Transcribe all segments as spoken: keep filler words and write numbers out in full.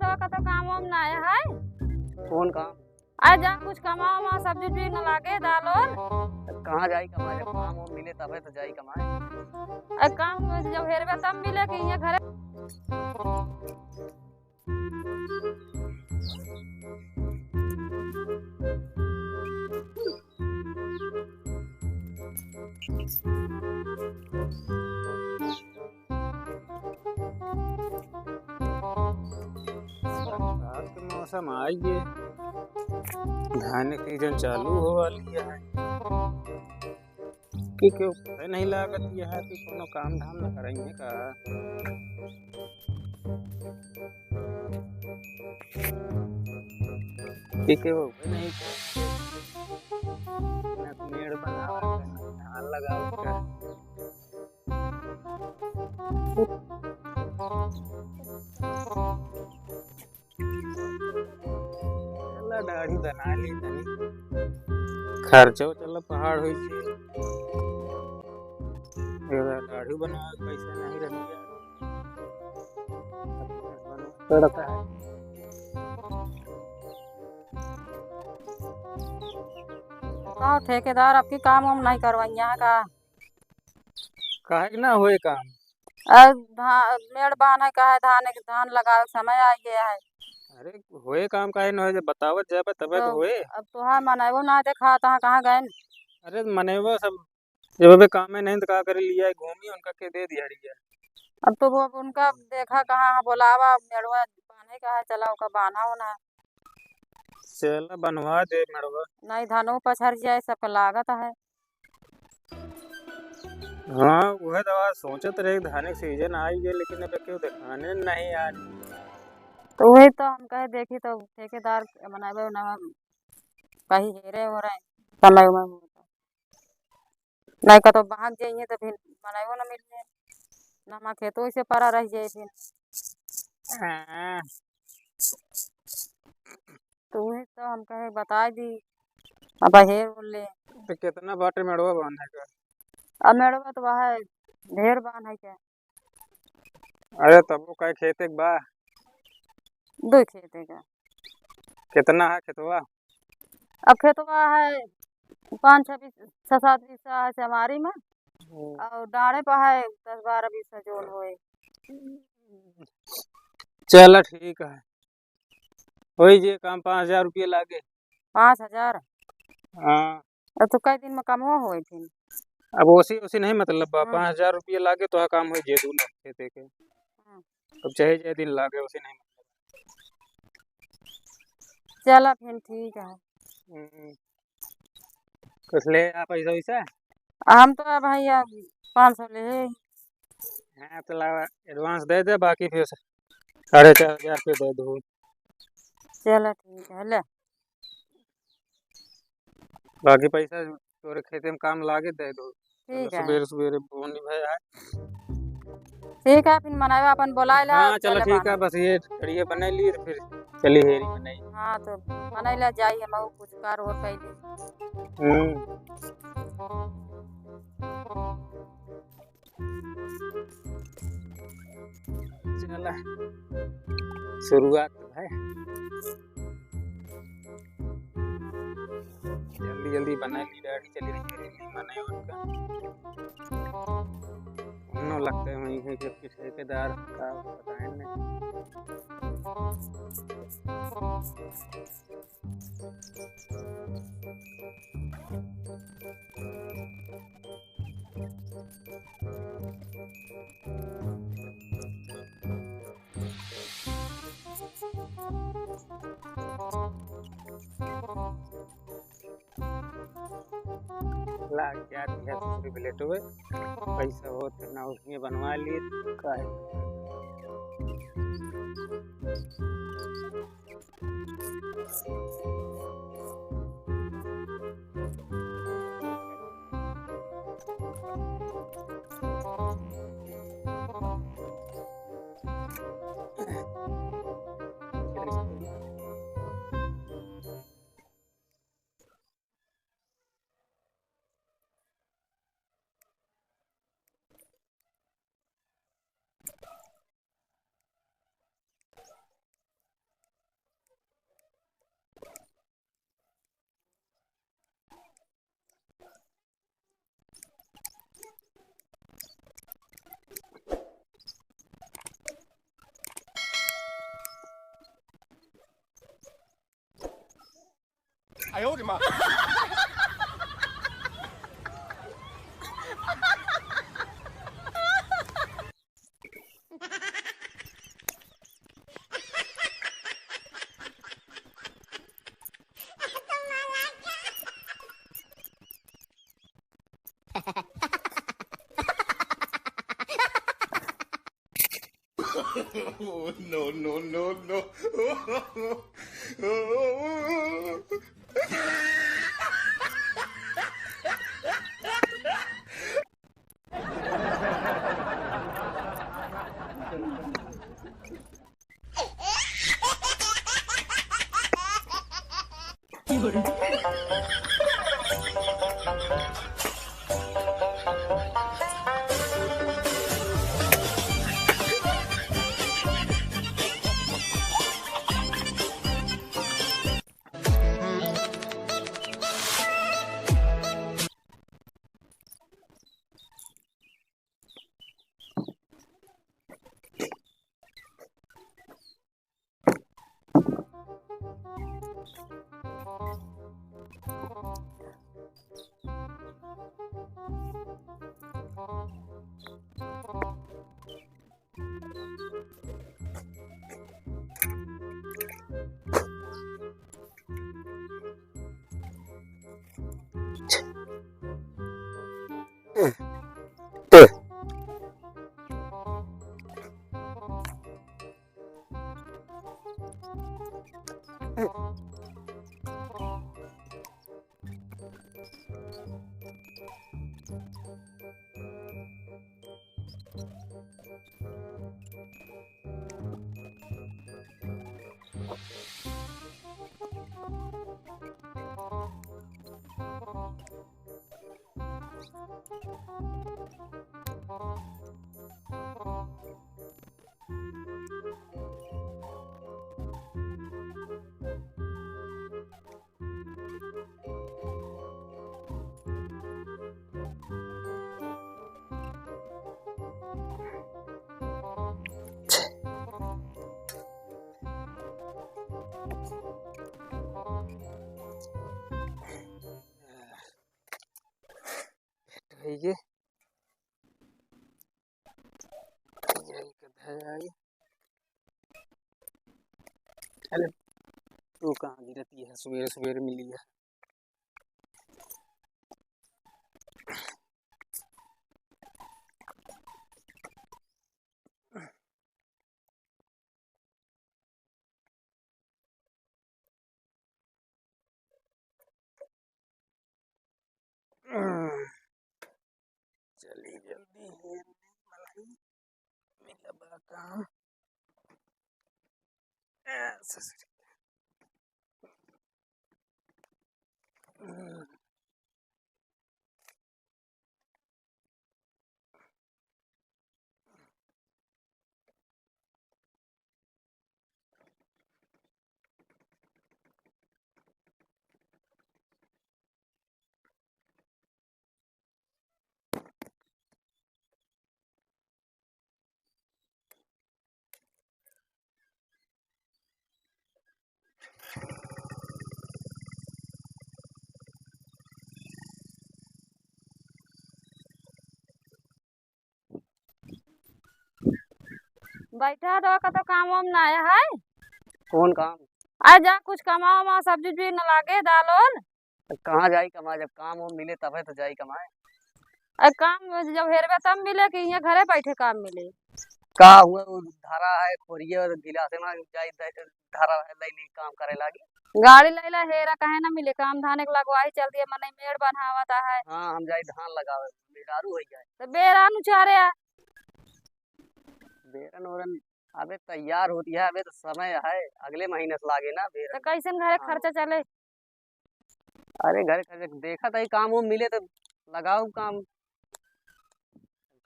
तो का तो काम वाम ना है? कौन काम? अरे जा कुछ कमा वमा, सब्जी उब्जी न लागे, दाल और। कहाँ जाई कमाए? जब काम वाम मिले तबे तो जाई कमाए। अरे काम जब हेरबे तब मिले कि ये घरे। बरसात के मौसम आइ गए, धान के सीजन चालू हो वाली है। कि केहू पता नहीं लागत यह है कि कोनो काम धाम न करेंगे का? कि केहू नहीं, ना मेड़ बनावत है, ना धान लगावत है। चला दाढ़ी बना ली तनी। खर्चो चला पहाड़ होई छे। एगो दाढ़ी बनावे के पैसा नहीं रह गया। पड़ता है। का ठेकेदार आपकी काम वाम नहीं करवाइया है का? काहे के ना होए काम? अब धा-, मेड़ बान्हे का है, धान, धान लगावे के समय आ गया है। अरे होए काम काहे ना होए, जब बतावत जाबे तबे तो तो होए। अब तोहार मनैबो ना देखा, तहाँ कहाँ गए? अरे मनैबो सब, जब अबे कामे नहीं तो का करे, लिया घूमी उनका के दे दिया हड़िया। अब तो वो, अब उनका देखा कहाँ है, बोलावा, मेड़वा बान्हे का है, चला ओका बान्हा होना है। चला बनवा दे मेड़वा। नहीं धानो पछर जाए, सबका लागत है। हाँ, उहे तो आज सोचत रहे, धान के सीजन आई गए, लेकिन अब केहू देखाने नहीं यार। तो वही तो हम कहे, देखी तो ठेकेदार बनावे ना, कहीं हेरे हो रहे, समय उमय होता। नहीं का तो भाग जाइए तो फिर बनावे ना मिलिए, ना हमार खेतो से परा रह जाए फिर। हाँ। तो उहे तो हम कहे बताइ दी, अब हेर बोले। तो कितना बाटे मेड़वा बांधे का? अब मेड़वा तो वह ढेर बांधे के। अरे तबो का खेते के बा? दो खेते का। कितना है खेतवा? अब खेतवा है पाँच छः बीस, छः सात बीस है चमारी में, हम्म। और डाँड़े पर है दस बारह बीस है जोन होए। चला ठीक है। होई जे काम पाँच हजार रुपये लागे। पाँच हजार? हाँ। अब तो कई दिन में कमवा होई फिर। अब ओसी, ओसी नहीं मतलब बा, हाँ। पाँच हजार रुपये लागे तो काम होई जे दूनो खेते के। हाँ। अब चाहे जे दिन लागे ओसी नहीं मतलब। चला फिर ठीक है। हम्म। कुछ ले आ पैसा वैसा? हम तो अब भैया पाँच सौ ले ही। हाँ, तो ला advance दे दे, बाकी फिर साढ़े चार हजार पे दे दो। चला ठीक है, ले। बाकी पैसा तोरे खेते में काम लागे दे दो। ठीक है। सुबेरे सुबेरे बोनी भय है। ठीक है, फिर मनैवा अपन बोलाए ला, हाँ, चला चले ठीक है, बानी। बस ये खड़िया बनाई ली तो फिर चली हेरी बनाई। हाँ, तो मनैला जाई, हम कुछ कार और कैली। हम्म। चला, शुरुआत है। जल्दी जल्दी बनाई ली दाढ़ी, चली रही है, नहीं मना है उनका। उन्हों लगते हैं वहीं है कि ठेकेदार का बताए नहीं। लाग जात है दूसरी प्लेट में, पैसा होत ना उसमें बनवा लिए, काहे? 哎呦我的妈！ Oh, no, no, no, no. है ये। यही कथा है। अरे, तू कहाँ गिरती है, सुबेरे सुबेरे मिली है। चली जल्दी हेर ले, मनई मिलबा कहाँ? ए, ससुरी। बैठा रहो, का तो काम वाम ना आया है। कौन काम? आ जा, कुछ कमाओ, वहाँ सब्जी उब्जी न लागे, दाल ओल। तो कहाँ जाई कमाए? जब काम वाम मिले तबे तो जाई कमाए। अरे काम जब हेरबे तब मिले कि यहाँ घरे बैठे काम मिले? का हुआ, वो धरा है खोरिया और गिलासे में जाई दे-, धरा है, ले ली काम करे लागी। गाड़ी लैला हेरा, काहे ना मिले? काम धान एक लगवाही चल दिए, मनई मेड़ बनावत है। हाँ, हम जाई धान लगावे, मेहरारू हो जाए। तो बेरान उचारे आ। बेरन ओरन अबे तैयार होती है, अबे तो समय है, अगले महीने से लागे ना तो बेरन। कैसन घरे हाँ। खर्चा चले? अरे घरे खर्चा देखा था, काम वो मिले तो लगाओ काम,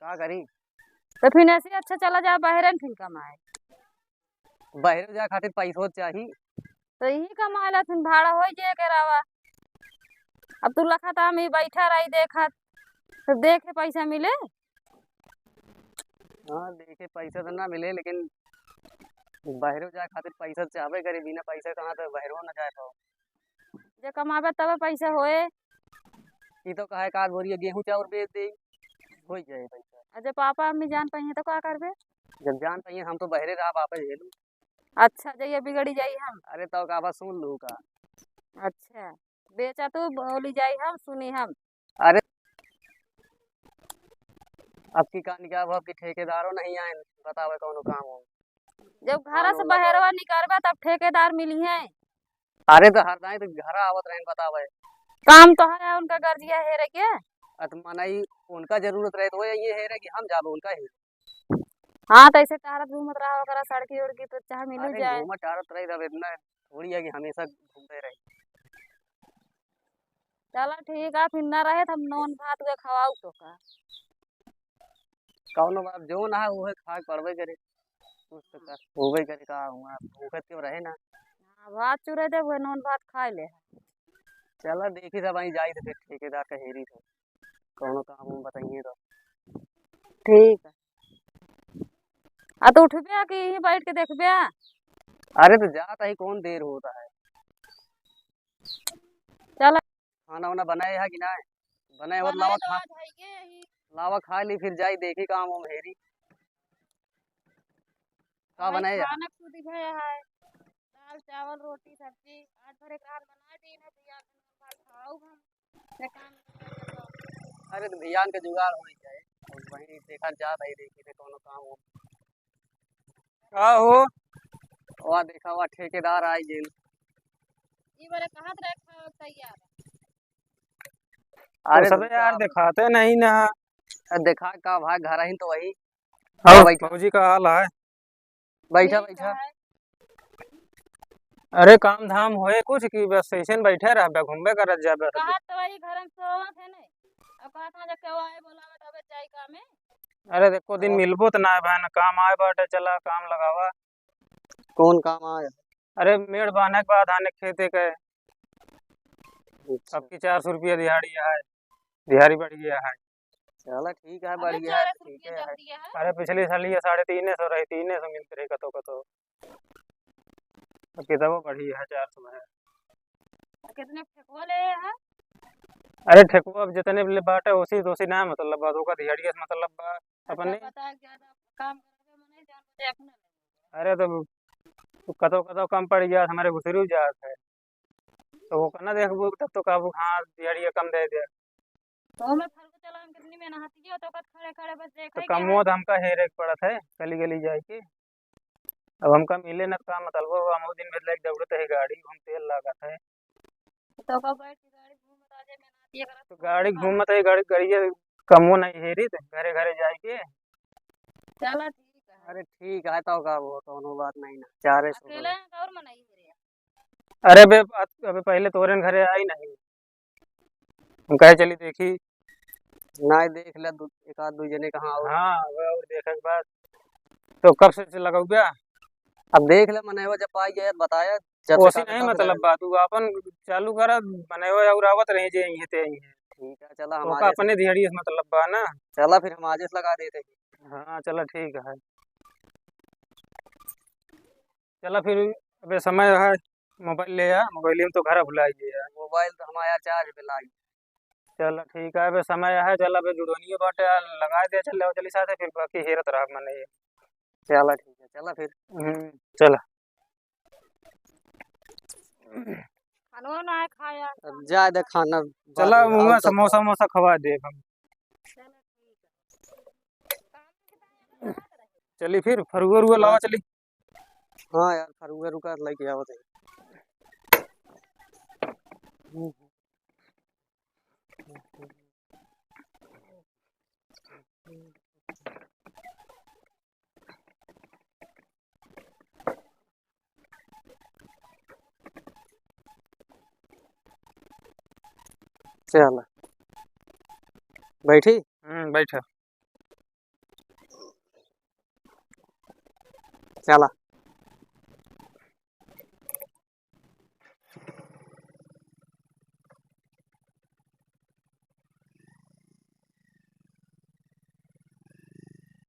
का करी? तो फिर ऐसे अच्छा चला जाए बहरे न फिर कमाए। बहरे जाए खातिर पैसो चाही। तो यही कमाए ला फिर भाड़ा हो जाए के रावा। अब तू लखा था हम ही बैठा रही देखत, तो देखे पैसा मिले। हाँ, देखे पैसा तो ना मिले, लेकिन बहरो जाए खातिर पैसा चाहबे करी, बिना पैसा कहाँ तो बहरो ना जाए पाओ। जे कमाबे तबे पैसा होए। ई तो कहे का बोरिया गेहूं चाउर बेच दे, होइ जाए पैसा। अच्छा, पापा मम्मी जान पाइहे तो का करबे? जब जान पाइहे हम तो बहरे रहा, वापस भेजू। अच्छा, जइया बिगड़ी जाई हम। अरे तो का बस सुन लू का? अच्छा, बेचा तू बोली जाई हम, सुनी हम। अरे अब की का निकाल, अब की ठेकेदारो नहीं आए, बतावे कौनो काम हो। जब घर से बहरवा निकलबे तब ठेकेदार मिली है। अरे तो हर दाई तो घर आवत रहे बतावे। काम तो है उनका गर्जिया हेरे के। अत मनई उनका जरूरत रहे तो वो ये हेरे कि हम जाबे उनका ही। हाँ, तो ऐसे टहरत घूमत रहा वगैरह, सड़की उड़की तो चाहे मिलू अरे जाए। घूमत टहरत रही तब इतना थोड़ी है कि हमेशा घूमते रही। चला ठीक है, फिर ना रहे तो हम नौन भात के खवाऊ तो का। कौनो बात जो ना है, उहे खाए पड़बे करे। कुछ तो कर, होबे करे का, हुआ भूखत के रहे ना। हाँ, भात चुरे दे, उहे नौन भात खाए ले। चला देखी सब आई जाई तो फिर ठेकेदार का हेरी तो कौनो काम हम बताइए तो। ठीक है। आ तो उठबे कि यहीं बैठ के देखबे? अरे तो जात ही, कौन देर होता है। चला। खाना वाना बनाए है कि ना? बनाए हो तो लावा खा, लावा खा ली, फिर जाई देखी काम हम हेरी। का बनाए है? अचानक सूदी भया है, दाल, चावल, रोटी, सब्जी। आज भरे का बना दी ना भैया, खाऊ हम। अरे तो भैया के जुगाड़ हो जाए, और वहीं देखा जात है, देखी से कौनो काम हो। का हो? वहाँ देखा, वहाँ ठेकेदार आई गेल। ई बारे कहत रहे खावे तैयार। अरे तो सबे यार, दिखाते नहीं ना। देखा का भाई, घर ही तो वही। और बैठा। भौजी का हाल है? बैठा, ठीक बैठा। है। अरे काम धाम होए कुछ कि बस ऐसे न बैठे रहबे, घूमबे करत जाबे। कहत तो वही घर में सोवत है नहीं। अब कहत ना जब केहू आए बोलावे तबे जाई काम में। अरे देखो दिन मिलबो तो ना है बहन, काम आए बाटे, चला काम लगावा। कौन काम आए? अरे मेड़ बांधे के बाद आने खेते के। अच्छा। अब की चार सौ रुपया दिहाड़ी है, दिहाड़ी बढ़ गया है। चला ठीक है, बढ़िया है, ठीक है। अरे पिछले साल ये साढ़े तीन सौ रही, तीन सौ मिलते रही कतो कतो। अब कितना बढ़ी है, चार सौ है। कितने ठेकवा ले है? अरे ठेकवा अब जितने ले बाटे ओसी तोसी ना मतलब बा, ओका दिहाड़िया से मतलब बा। अपने पता है ज्यादा काम करबे मने जान बचे अपने। अरे तो कतो कतो कम पड़ गया, हमारे घुसरू जात है। तो वो कहना देखबू तब तो कहबू हाँ दिहाड़िया कम दे दे। तो हमें फरको चला हम कितनी मेहनत किया तो कत खड़े खड़े बस देखे तो कमो तो हमका हेरे के पड़त है गली गली जाए के। अब हमका मिले न का मतलब हो, हम दिन में लाइक दौड़त है गाड़ी घूम तेल लागत है। तो का बैठ के गाड़ी घूमत आ जाए मेहनत ये करत तो गाड़ी घूमत है गाड़ी गाड़िया कमो नहीं हेरी तो घरे घरे जाए के। चला ठीक है। अरे ठीक है तो का वो कौनो बात नहीं ना चारे सौ अकेले हैं और मनाई हेरे। अरे बे, अबे पहले तोरे न घरे आई नहीं। हम कहे चली देखी। नहीं देख ले दू, एक आध दू जने कहाँ और। हाँ, वो और देखे के बाद। तो कब से, से लगाऊ क्या? अब देख ले मने वो जब पाई गए बताया जब से ओसी नहीं मतलब बात, तू अपन चालू करा, मने वो और आवत रही जे यहीं ते यहीं। ठीक है, चला तो हमारे अपने दिहाड़ी से मतलब बा ना। चला फिर हम आज लगा देते हैं। हाँ, चला ठीक है। चला फिर, अबे समय है, मोबाइल ले आ, मोबाइल में तो घर भुला गया। मोबाइल तो हमारा चार्ज पे लाग। चला ठीक है, अबे समय है, चला अबे जुड़वनियो बाटे, आ, लगा दे, चल ले, चली साथे, फिर बाकी हेरत रहा मने। चला ठीक है, चला फिर। हम्म, चला। खानो ना है खाया। अब जा दे खाना, चला, बाद में मुँह आओ तो समोसा वोमोसा खवा दे हम। चली फिर, फरुआ उरुआ लावा, हाँ। चली। हाँ यार, फरुआ रुका लेके आवत है। चला। बैठी? हम्म, बैठा। चला।